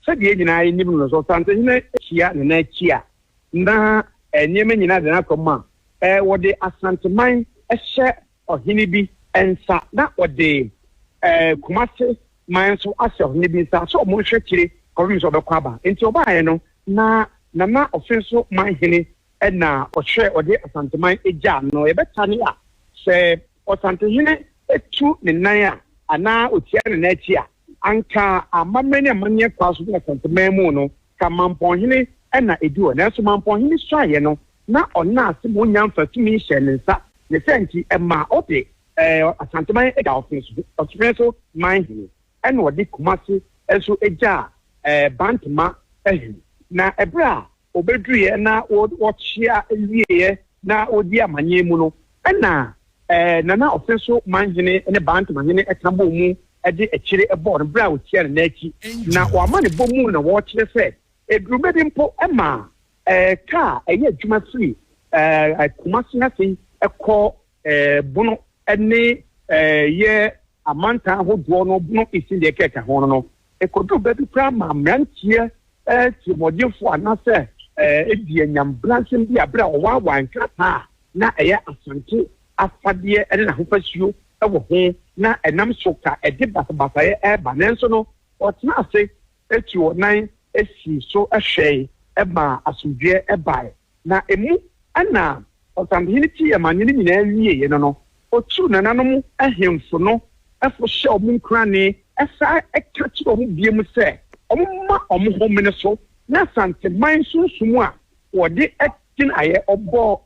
Sɛdeɛ yɛn nyinaa nim no, sɛ Ɔsantehene hyia Nana akyi a, na nneɛma nyinaa de n'akɔ mu a, wɔde Asanteman hyɛ ɔhene bi nsa na wɔde Kumase man nso ahyɛ ɔhene bi nsa sɛ wɔnhwɛ akyire kɔpem sɛ ɔbɛkɔ aba. Nti ɔbaeɛ no, na Nana Ɔfenso man hene na ɔhwɛ ɔde Asanteman gyaa no. Yɛbɛtane a, sɛ Ɔsantehene tu ne nan a anaa ɔtia ne nan akyi a, anka amammerɛ ne amanneɛ kwan so wɔ Asanteman mu no, ka Mampɔnhene na ɛdi hɔ. Nanso Mampɔnhene suaeɛ no, na ɔnna ase ma ɔnnya mfa tumi nhyɛɛ ne nsa. Ne saa nti, ɛmaa ɔde Asanteman gyaa Ɔfenso so man hene, ɛna ɔde Kumase nso gyaa Bantama hene. Na ɛberɛ a Ɔbɛduruiɛ na wɔkyea wieeɛ na wɔdi amanneɛ mu no, ɛna Nana Ɔfeso Manhene ne Bantamahene ka bɔɔ mu de akyire bɔɔ no berɛ a ɔtiaa ne nan akyi. Na wɔama ne bɔ mu na wɔkyerɛ sɛ ɛduru mmerɛ bi mpo ma kaa a ɛyɛ adwuma firi Kumasi ha sei kɔ Bono ne yɛ amantan ahodoɔ no, Bono East ne deɛ ɛkeka ho no no, ɛkɔduru baabi koraa ma mmeranteɛ tirimuɔdenfoɔ anaasɛ ɛdi anyambransɛm bi a berɛ a wɔwaawaa nkrataa a na ɛyɛ Asante afadeɛ ne n'ahofasuo wɔ ho na ɛnam so ka ɛde basabasayɛ ɛreba. Nanso no, wɔtena ase tuu wɔn nan sii so hwɛe maa asomdwoeɛ baeɛ. Na emu na ɔsantehene tii amanneɛ no nyinaa wieeɛ no no, ɔtuu nananom ahemfo no fo hyɛɛ wɔn nkurane san ka kyerɛɛ wɔn bio sɛ wɔmma wɔn homene so na Asanteman sunsum a wɔde gyinaeɛ, ɔbɔɔ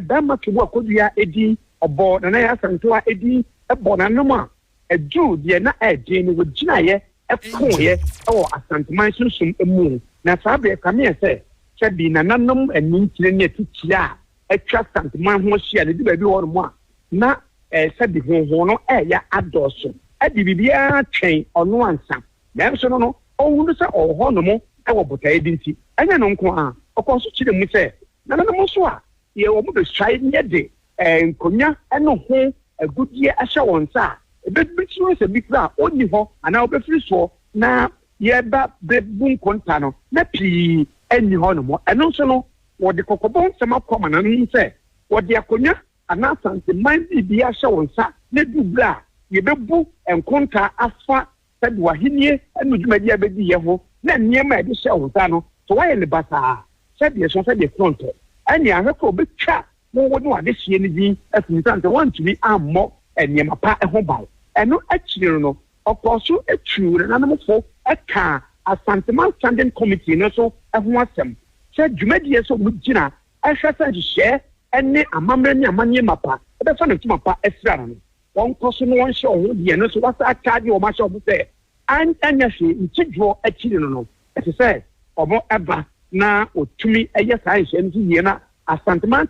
Barima Twum Akɔdua din, ɔbɔɔ Nana Yaa Asantewaa din, bɔɔ nananom a Ɛduruu deɛ na ɛyɛ den no, wɔgyinaeɛ koeɛ wɔ Asanteman sunsum mu. Na saa berɛ ɛkame yɛn sɛ, sɛbi nananom anintire ne atitire a atwa Asanteman ho ahyia no, ɛdu baabi wɔ hɔnom a, na sɛbi honhon no reyɛ adɔɔso de biribiara twɛn ɔno ansa. Nanso no no, ɔhunu sɛ ɔwɔ hɔnom wɔ botaeɛ bi nti. Ɛnyɛ ɛno nko ara, ɔkɔɔ so kyerɛɛ mu sɛ, nananom nso a yɛ wɔn bɛsuae ne yɛde nkonnwa ne ho agudeɛ ahyɛ wɔn nsa a, ɛbɛtumi ayɛ sɛ bi koraa a ɔnni hɔ anaa ɔbɛfiri soɔ na yɛreba bɛbu nkonta no, na pii nni hɔnom. Ɛno nso no, wɔde kɔkɔbɔ nsɛm akɔ ama nananom sɛ wɔde akonnwa anaa Asanteman biribi ahyɛ wɔn nsa na ɛduru berɛ a yɛbɛbu nkonta afa sɛdeɛ w'ahennie ne wo dwumadie a bɛdiiɛ ho na nneɛma a ɛde hyɛɛ wo nsa no, sɛ woayɛ no basaa sɛdeɛ ɛsɔ sɛdeɛ korɔntɔ, ɛnneɛ ahwɛ koraa wɔbɛtwa wo wo ne w'adehyeɛ no din afiri mu ɛsiane sɛ woantumi ammɔ nneɛma pa ho ban. Ɛno akyiri no, ɔkɔɔ so tuu nananom fo kaa Asanteman Standing Committee no nso ho asɛm sɛ dwumadie a ɛsɛ sɛ wɔgyina hwɛ sɛ nhyehyɛɛ ne amammerɛ ne amanneɛ mapa bɛfa no ntoma pa afira no no. Wɔnkɔ so na wɔnhyɛ wɔn ho deɛ no nso wɔasan akyagye wɔn ahyɛ wɔn sɛ anyɛ hwee nkyedwoɔ akyiri no no, ɛsɛ sɛ wɔba na wɔtumi yɛ saa nhyehyɛe no so yie na Asanteman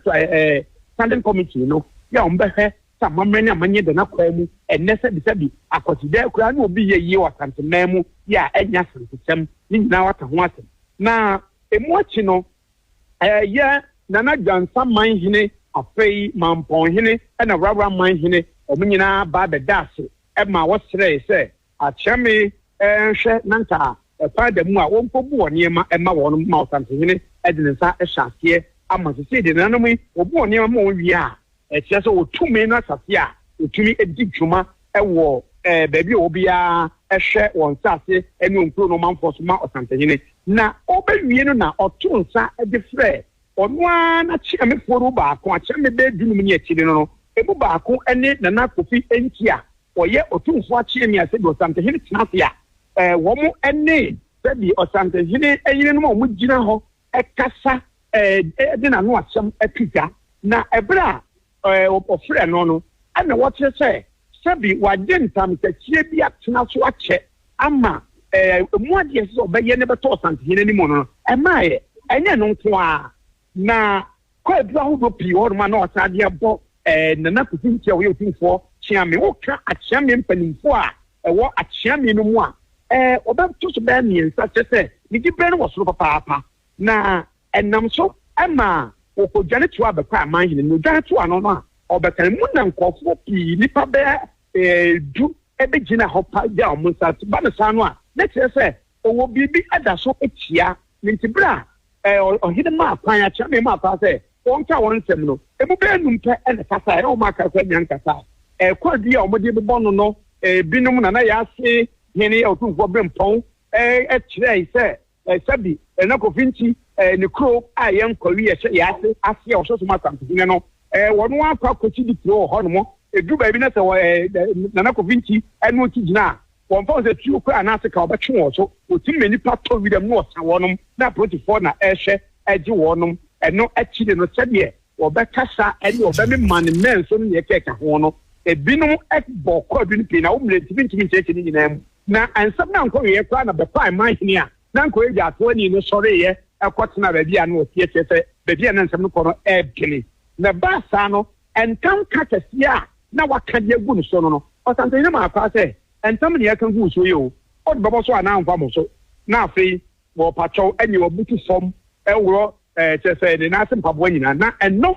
Standing Committee no yɛ a wɔbɛhwɛ sɛ amammerɛ ne amanneɛ da n'akwaa mu ɛnnɛ sɛbisɛbi akwasidaa koraa na obi yɛ yie wɔ Asanteman mu yɛ a ɛnyɛ Asantesɛm ne nyinaa wɔaka ho asɛm na emu akyi no Ɛyɛ Nana Dwansa man hene, afei Mampɔn hene ɛna Wrawra man hene, wɔn nyinaa ba bɛda ase ma wɔsrɛe sɛ Akyeame nhwɛ na nka kwan da mu a wɔnkɔbu wɔn nneɛma mma wɔn ma Ɔsantehene de ne nsa hyɛ aseɛ ama. Sesei deɛ nananom yi wɔbu wɔn nneɛma ma wɔn wie a, ɛkyerɛ sɛ wɔtumi no asase a wɔtumi di dwuma wɔ baabi a wɔwɔ biara hwɛ wɔn nsase ne wɔn nkuro no ɔmanfoɔ so ma Ɔsantehene. Na ɔbɛwie no na ɔto nsa de frɛ ɔno ara n'akyeamefoɔ no mu baako, akyeame bɛyɛ dunum ne akyire no no, ɛmu baako ne Nana Kofi Nti a ɔyɛ Otumfoɔ akyeame a sɛbi Ɔsantehene tena ase a wɔn ne sɛbi Ɔsantehene yerenom a wɔgyina hɔ kasa de n'ano asɛm to dwa. Na ɛberɛ a wɔfrɛɛ no no, ɛna wɔkyerɛ sɛ sɛbi wagye ntamkɛseɛ bi atena so akyɛ ama ɛmu adeɛ ɛsɛ sɛ ɔbɛyɛ no bɛtɔ Ɔsantehene anim no, ɛmaaeɛ. Ɛnyɛ ɛno nko ara, na kwaadu ahodoɔ pii wɔ hɔnom a na ɔsan de abɔ Nana Kofi Nti a ɔyɛ Otumfoɔ Kyeame. Woka Akyeame mpanimfoɔ a ɛwɔ Akyeame no mu a, wɔbɛto so bɛyɛ mmiɛnsa, kyerɛ sɛ ne diberɛ no wɔ soro papaapa. Na ɛnam so ma wɔkɔdwane toaa Bɛkwae amanhene no. Wɔdwane toaa no no a, ɔbɛka mu na nkurɔfoɔ pii, nnipa bɛyɛ du bɛgyina hɔ pa gyaa wɔn nsa. Ba no saa no a, na kyerɛ sɛ ɔwɔ biribi da so tia no nti berɛ a ɔhene maa kwan, Akyeame maa kwan sɛ wɔnka wɔn nsɛm no, emu bɛyɛ num pɛ na ɛkasaeɛ, na wɔn aka koraa nnya nkasaeɛ. Kwaadu a wɔde bobɔ no no, binom Nana Yaase hene Otumfoɔ Berempɔn kyerɛe sɛ sɛbi Nana Kofi nti ne kuro a ɛyɛ Nkwawi a ɛhyɛ Yaase ase a ɔhyɛ som Asantehene no, wɔn akɔ akɔsi di kuro wɔ hɔnom. Ɛduru baabi na sɛ Nana Kofi nti ɛno nti gyina a, wɔmfa ho sɛ tuo koraa anaa sekan wɔbɛtwe wɔn so. Wɔtumi ma nnipa tɔ wiram na wɔsa wɔnom, na apolisifoɔ na ɛrehwɛ gye wɔnom. Ɛno akyiri no, sɛdeɛ wɔbɛkasa ne wɔbɛmema ne mmɛn so ne nea ɛkeka ho no, ebinom bɔ kwaadu no pii na wo mmerɛ nti mentumi nkyerɛkyerɛ ne nyinaa mu. Na nsɛm no ankɔ wieɛ koraa na Bɛkwae man hene a na anka ɔyɛ Gyaatoani no sɔreeɛ kɔtenaa baabi a na ɔteɛ, kyerɛ sɛ baabi a na nsɛm no kɔ no ɛredene. Na ɛbaa saa no, ntam ka kɛseɛ a na waka de agu ne so no no, Ɔsantehene maa kwaa sɛ, Ntam na yɛka gu wo so yi o, wode bɛbɔ so anaa womfa mmɔ so? Na afei wɔpa kyɛw ne wɔbutu fam worɔ kyerɛ sɛ ne nan ase mpaboa nyinaa. Na ɛno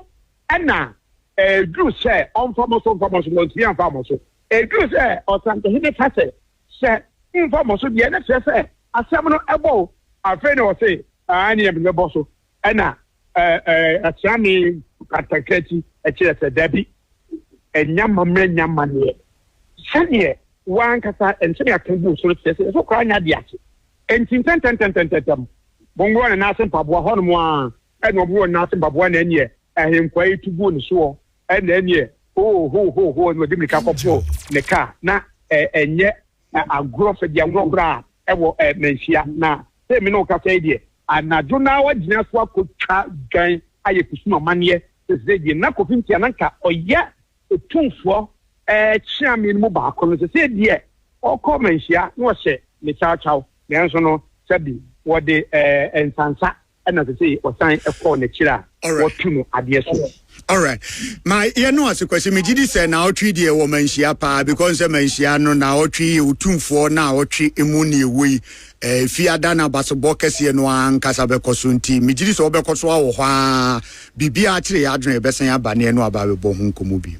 na ɛduru sɛ ɔmfa mmɔ so, mfa mmɔ so, na ɔntumi amfa ammɔ so. Ɛduru sɛ Ɔsantehene ka sɛ, Sɛ womfa mmɔ so deɛ, na kyerɛ sɛ asɛm no ɛbɔ wo. Afei na ɔse, Aane, mede bɛbɔ so. Ɛna Ɔkyeame Kantankrankyi kyerɛ sɛ, Dabi, ɛnyɛ amammerɛ nyɛ amanneɛ. Sɛdeɛ wo ankasa nsɛm a yɛaka gu wo so no kyerɛ sɛ yɛsɛ koraa nyɛ adeɛ akye. Enti ntɛntɛntɛntɛntɛm, monworɔ ne nan ase mpaboa. Hɔnom ara na wɔworɔ ne nan ase mpaboa na ɛnneɛ ahenkwaa yi tu guu ne soɔ, ɛna ɛnneɛ hoo hoo hoo hoo na ɔde mmirika kɔforoo ne kaa. Na ɛnyɛ agorɔ, fɛdi agorɔ koraa ɛwɔ Manhyia. Na sɛ me ne wo kasa yi deɛ, anadwo no ara wagyina so akɔtwa dwan ayɛ kusum amanneɛ sɛ sɛ deɛ na Kofi Ntia na nka ɔyɛ Otumfoɔ kyeame no mu baako no, sesei deɛ ɔkɔ manhyia na ɔhyɛ ne kyawkyaw, nanso no sɛbi wɔde nsansa na sesei ɔsan kɔ n'akyiri a wɔtu no adeɛ so. Alright. Ma yɛ no ase Kwasi, megye di sɛ naawɔtwe deɛ wɔ manhyia paa because sɛ manhyia no naawɔtwe yɛ otumfoɔ naawɔtwe mu ne ɛwɔ yi. Eh, fiada na abasobɔ kɛseɛ no ankasa bɛkɔ so nti megye di sɛ wɔbɛkɔ so awɔ hɔ ara. Biribiara kyerɛ yɛ adwene yɛbɛsan aba ne ɛno aba abɛbɔ ho nkɔmmɔ bio.